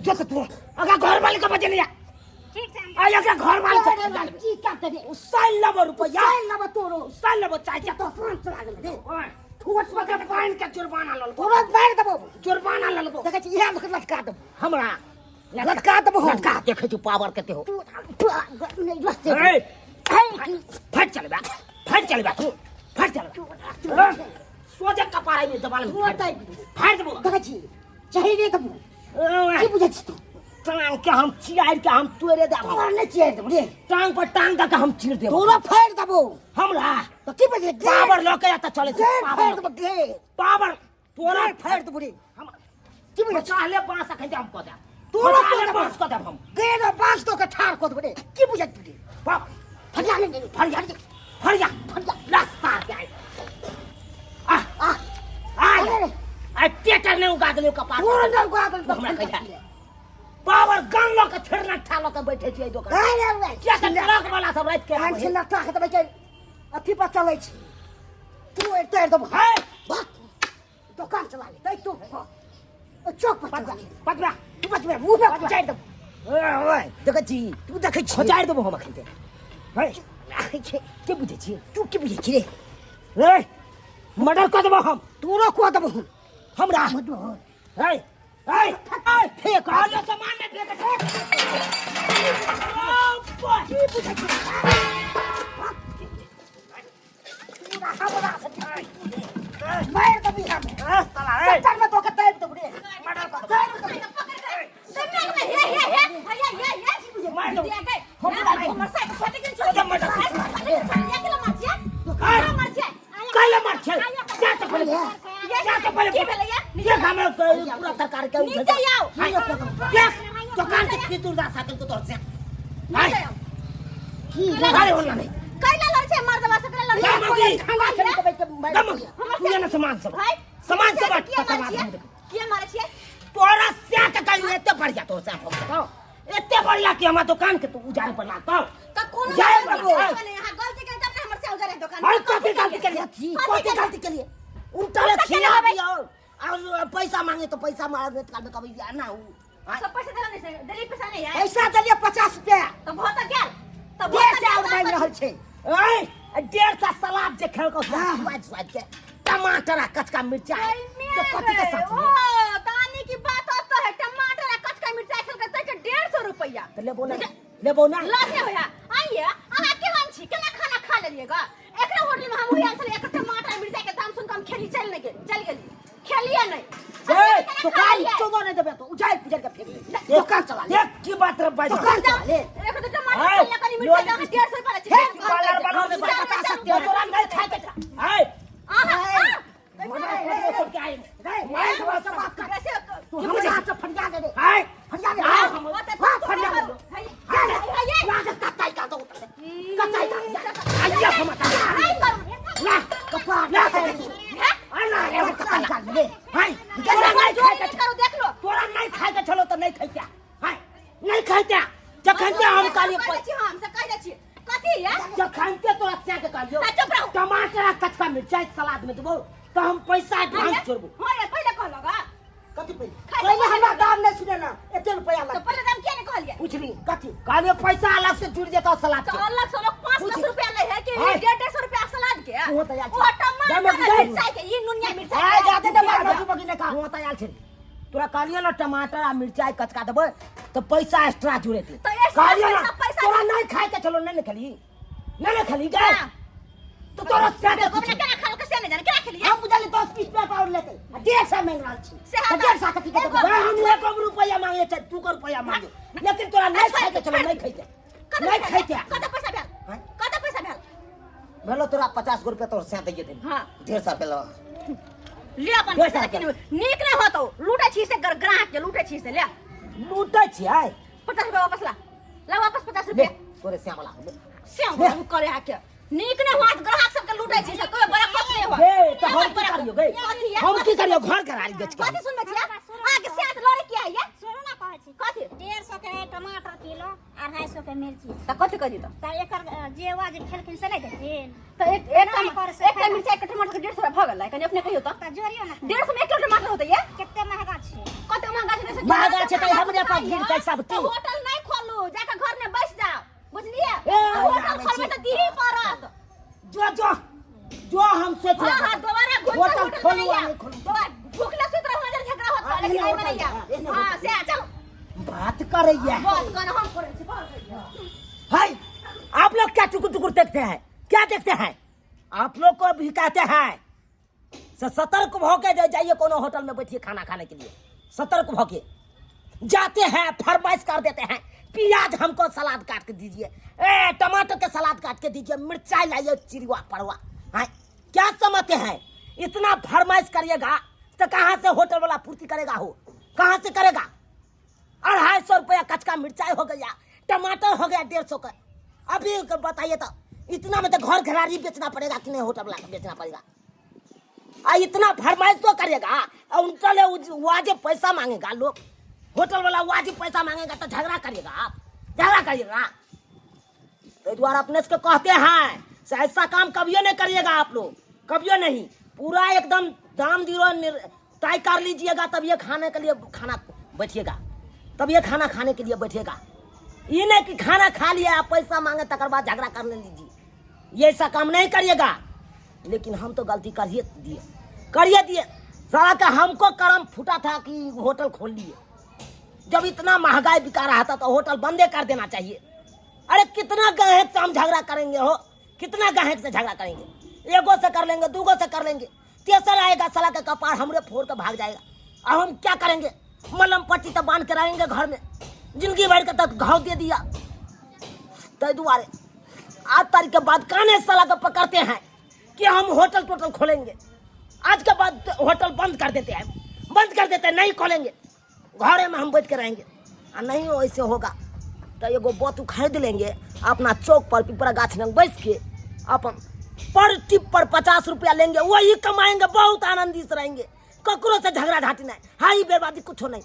जो तो तू अगर घर वाले के बजने या। ठीक छै, हम आ अगर घर वाले के अरे, की करते रे? साल लेबो रुपया। साल लेबो तोरो। साल लेबो चाचा। दोकान चला गेल रे। ठोस के पानि के जुर्माना ललबो। तुरंत मारि देबो। जुर्माना ललबो। देखै छी इएह लटका देबो। हमरा लटका देबो हम। लटका देखै छी पावर कते हो। तू नहि रस्ते। ए, हे, की फट चल बा, फट चल बा, तू फट चल बा। सोझे कपार में दबाल में तुरंत फाड़ देबो। देखै छी चाहिए देबो। की बुझै छी तू? टांग के हम चियार के हम तोड़े देबो। तोरा नहि चियारि देबो रे। टांग पर टांग दऽ के हम चीर देबो। तोरा फाड़ि देबो। हमरा तऽ की बुझै? पावर लऽ के तऽ चलै छै। गेट पावर फाड़ि देबो गेट। पावर तोरा फाड़ि देबो रे। हम की बुझै छी? चाहले बांस अखन हम कऽ देब। तोरा तोरा कऽ देबो। बांस कऽ देब हम। गेट आ बाँस दऽ के ठाढ़ कऽ देबो रे। की बुझै छी रे? बाप फरिया ले ले, फरिया फरिया फरिया। लस्सा के आइ आ आ आ अरे। आ टेटर ने उगा देलियौ कपार। तोरा नहि उगा देलकै। हमरा कहिया पावर गन लऽ के थेरना ठा लऽ के बैठे छियै दोकान। अरे रे। किया तऽ ट्रक वाला सब राति के कान आबै छै लट्टा के देबै के अथी पर चलै छै। तू एते देबो। है। भाग। दोकान चला ले। तै तू चौक पर चला ले। पतरा तू बचबे मुँह पे खोचारि देबो। ओए देखै छी? तू देखै छी? खोचारि देबो हम अखन ते। है छै। के बुझै छी? तू की बुझै छी रे? ए, मर्डर कऽ देबो हम। तोरो कऽ देबो हम। हमरा मर्डर। है है है फेंक। कहलियौ सामान नहि फेंक। फेंक। की बुझै छी? तोरा हमरा से मारि देबी हम। सत्तर में तोके ताबि देबो रे। मर्डर कऽ देबो। हे हे हे भैया, हे हे, मारि देबो। दिया गए हमर साइकिल फटि गेल छोड़। कैला मार छै? जा से पहिले, जा से पहिले। की भेलैया? देख हमरा पूरा तरकारी के नीचे आओ। देख दुकान के की दुर्दा साइकिल को तोर से नीचे आओ। की अरे होला नहीं। कैला लड़ छै मर्दवा से? कैला लड़ जा छै? मौगी। खाना चलि देबै के मारि दम दिया। तू एना सामान सब भाई, सामान सब किया तकर मारै बाद छियै? हम देखब। किया मारै छियै? तोरा से के कहियो एते बढ़िया तोर से हम बताओ, एते बढ़िया कि हमरा दुकान के तू उजाड़े पर लागतो। तऽ कोनो जाय गलती बाबू। केलियै नहि, अहाँ गलती केलियै तब ने हमर से उजाड़े दुकान। अरे कथी गलती के लिए? कथी गलती के लिए? उल्टा उल्टा खिला केने हेबै। दियो और पैसा मांगे तो पैसा मांगे तो कभी ना उ सब पैसा देला नहि से देली पैसा नहि है। पैसा देलियै 50 रुपया। तऽ भऽ तऽ गेल, तऽ भऽ डेढ़ तऽ सए गेल। और मांगि रहल छै। ए, 150 सलाद जे खेलको स्वाद स्वाद के टमाटर आ कचका मिर्चा से कथी के साथ ओ में? तानी की बात होता है, टमाटर आ कचका मिर्चा खेलकै तै के 150 रुपया। तऽ लेबो ना, लेबो ना। लाथे होया आइए। अहाँ केहन छी? केना खाना खा लेलियै गा एकरा होटल में? हम होया छलै एक टमाटर मिर्चा के दाम सुन के हम खेली चल नहि गेल, चल गेली, खेलिए नहि। ए, दुकान चोदो नहि देबै तो उजाड़ि पुजाड़ि के फेंक दे। दुकान चला ले। देख की बात रे भाई। दुकान चला ले। एक तो टमाटर खेलला कनी मिर्चा के 150 रुपया लै हे छै। बालर बालर में बता सकते हो तोरा नहीं खाए के ए अहाँ मर्डर कर देबो सबके आइ मारि देबो सब बात कर। कैसे तू हमरा से फरिया दे रे। आइ फरिया दे। आइ हाँ, फरिया दे। लागे कत्ताई का दो, कत्ताई का। आइया हम नहीं करू। ला कपार ला ला। आ ला रे कत्ताई का रे। हाय। मिरचाई सलाद में देबो तऽ हम पैसा एडवांस छोड़बो। हां रे, पहिले कहलक आ कथी पहिले? खाइ से पहिले पहिले हमरा दाम नहीं सुने ना, एते रुपया तो लग। पहिले दाम किया नहीं कहलिए? पूछली कथी कहलिए? पैसा अलग से जुड़ जेतौ सलाद तो के। अलग से लोग 5 पूछ। लाख रुपया ले है कि हाय। 150 रुपया सलाद के? तू तऽ आयल ओ छे। टमाटर जा मगी, जा। मिरचाई के, ई नुनिया मिरचाई आय के। जाते दे बात मगी मगी ने का। तू तऽ आयल छे, तोरा कहलियो ना टमाटर आ मिरचाई कचका देबै तऽ पैसा एक्स्ट्रा जुड़ेतै। तऽ एक्स्ट्रा कहलियो ना। पैसा- पैसा तोरा नहीं खाय के चलो, नहीं ने खेली, नहीं ने खेली गए। हाँ। तो तोरा से देखो ना केना खाल के से नहीं जाने केना खेलिए। हम बुझलिए 10 20 रुपया पाउर लेते आ 150 मांग रहल छी। से तऽ हम- 150 कथी के देबै? एगो- भाई, हम एको रुपया मांगे छै, तू को रुपया मांगे, लेकिन तोरा नहीं खाय के चलो, नहीं खाइते, कते नहीं पैसा खाइते। भेल? कते पैसा भेल? हाँ? कते पैसा भेल? भेलो तोरा 50 गो रुपया तोर से दैये देबी। हाँ। 150 रुपया लो। ले अपन डेढ़ पैसा सौ। लेकिन नीक नहीं होतो, लूटे छी से ग्राहक के लूटे छी से। ले। लूटै छियै? 50 रुपया वापस ला, ला वापस 50 ले रुपया। तोरे श्यामला ले। से हम करे आके नीक नहीं होत, ग्राहक सबके लूटे छी से कोई बरकत नहीं होत। गे तऽ हम की करियो गे? कथी है? हम की करियो घर करारी बेच के? कथी सुनबै छियै अहाँके साथ लड़े किया है? सुनू ना, कहै छी। कथी? 150 के टमाटर किलो, 250 के मिर्ची। तऽ कथी कही तऽ? तऽ एकर जे वाजिब खेलखिन से नहि देथिन? तऽ एक एक नहि कर से एकटा मिरचाई के टमाटर के 150 रुपया भऽ गेलै, कनि अपने कहियौ तऽ। तऽ जोड़ियौ ने। 150 में 1 किलो टमाटर होतै ये? कते महगा छै। कते महंगा छै से? महंगा छै तऽ हमरे पास गिरतै सब तऽ की। होटल नहीं खोलू, जाके घर में बैस जाओ, बुझलिए? ए, होटल आबै खोलबै छी। तऽ दीही पड़त। जो जो जो, हम सोच हाँ हाँ, दोबारा घुर के होटल होटल खोलू में आ नहीं नहीं खोलू। दोबारा भूखले सुत रहू, नजर झगड़ा होत। हाँ, लेकिन एहने एहिमे नहीं होटल, हाँ, एहने आब। हाँ होटल। से चलो। बात करैया। बात कोन हम करै छी, बात करैया। हाय, आप लोग क्या टुकुर टुकुर देखते हैं? क्या देखते हैं? आप लोग को भी कहते हैं से सतर्क होके जाइए, कोनो होटल में बैठिए खाना खाने के लिए, सतर्क होके जाते हैं, फरमाइश कर देते हैं, प्याज हमको सलाद काट के दीजिए, ए टमाटर के सलाद काट के दीजिए, मिर्चाई लाइए, चिड़ुआ पड़ुआ हैं। क्या समझते हैं? इतना फरमाइश करिएगा तो कहाँ से होटल वाला पूर्ति करेगा हो? कहाँ से करेगा? 250 रुपया कचका मिर्चाई हो गया, टमाटर हो गया 150 का। अभी बताइए तो इतना में तो घर घरारी बेचना पड़ेगा कि नहीं? होटल वाला के बेचना पड़ेगा। आ इतना फरमाइश तो करेगा और उनका ले वाजिब पैसा मांगेगा लोग, होटल वाला वाजिब पैसा मांगेगा तो झगड़ा करिएगा आप, झगड़ा करिएगा। तो द्वारा अपने से कहते हैं से ऐसा काम कभियो नहीं करिएगा आप लोग, कभियो नहीं। पूरा एकदम दाम दियो तय कर लीजिएगा, तब ये खाने के लिए खाना बैठिएगा, तब ये खाना खाने के लिए बैठिएगा। ये नहीं कि खाना खा लिया, आप पैसा मांगे, तकर बाद झगड़ा करने लीजिए। ये ऐसा काम नहीं करिएगा। लेकिन हम तो गलती करिए दिए, करिए दिए। साला का हमको करम फूटा था कि होटल खोल लिए। जब इतना महंगाई बिका रहा था तो होटल बंदे कर देना चाहिए। अरे कितना गाहक से हम झगड़ा करेंगे हो? कितना गाहक से झगड़ा करेंगे? एगो से कर लेंगे, दूगो से कर लेंगे, तेसर आएगा साला का कपार हमरे फोड़ के भाग जाएगा। अब हम क्या करेंगे? मलम पट्टी तो बांध के रहेंगे घर में जिंदगी भर के, तक घाव दे दिया। तै दुआरे आज तारीख के बाद काने साला के पकड़ते हैं कि हम होटल टोटल खोलेंगे। आज के बाद होटल बंद कर देते हैं, बंद कर देते हैं, नहीं खोलेंगे, घरे में हम बैठ के रहेंगे। आ नहीं वैसे होगा तो एगो बोतू खरीद लेंगे, अपना चौक पर पिपरा गाछ लग बैस के अपन पर टिप पर 50 रुपया लेंगे, वही कमाएंगे, बहुत आनंदी से रहेंगे, ककरो से झगड़ा झाटी नहीं, हाई बर्बादी कुछ नहीं।